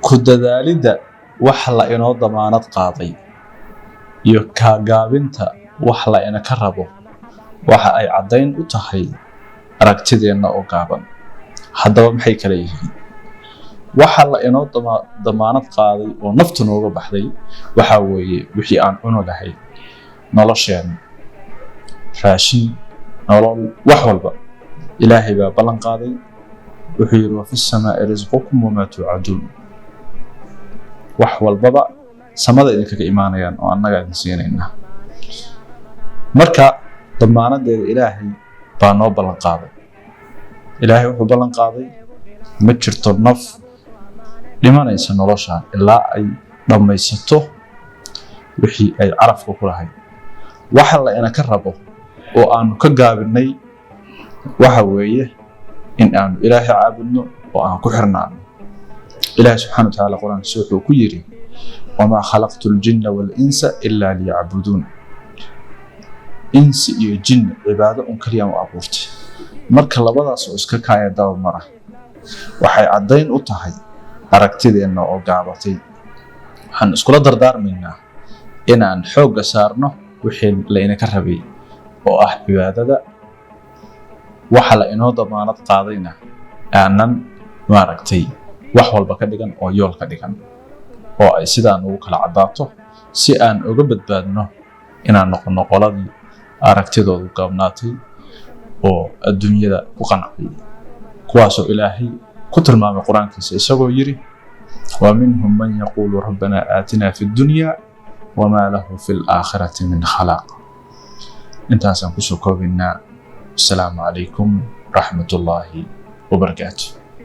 Ku dadaalidda wax la inoo damaanad qaaday iyo kaagaabinta wax la inaka rabo waxa ay caddayn u tahay aragtideenna oo gaaban. Haddaba maxay kala yihiin waxa la inoo damaanad qaaday oo naftu nooga baxday? Waxaa weeye wixii aan cuni lahayn, nolosheenna, raashin, nolol, wax walba Ilaahay baa ballan qaaday. Wuxuu yidhi: "وفي السماء رزقكم وما توعدون." Wax walbaba samada idinkaga imaanayaan oo annaga idin siinayna. Marka damaanadeeda Ilaahay baa noo ballan qaaday. Ilaahay wuxuu ballan qaaday ma jirto naf dhimanaysa noloshaan ilaa ay dhammaysato wixii ay calafka ku lahayd. Waxa la inaka rabo oo aanu ka gaabinay waxa weeye in aanu Ilaahay caabudno oo aan ku xirnaano. Ilaahay subxana wa tacaala Qur-aankiisa wuxuu ku yidhi: "وما خلقت الجن والإنس إلا ليعبدون." Insi iyo jin cibaado un keliyaan u abuurtay. Marka labadaas oo iska kaaya daba mara waxay caddayn u tahay aragtideenna oo gaabatay. Waxaan iskula dardaarmaynaa inaan xoogga saarno wixii la inaka rabay oo ah cibaadada. Waxa la inoo damaanad qaadayna aanan maaragtay wax walba ka dhigan oo yool ka dhigan, oo ay sidaan ugu kala caddaato, si aan uga badbaadno inaan noqono qoladii aragtidoodu gaabnaatay oo adduunyada ku qancay, kuwaasoo Ilaahay ku tilmaamay Qur-aankiisa isagoo yidhi: "ومنهم من يقول ربنا آتنا في الدنيا وما له في الآخرة من خلاق." Intaasaan kusoo koobaynaa. Asalaamu calaykum raxmat ullaahi wabarakaatu.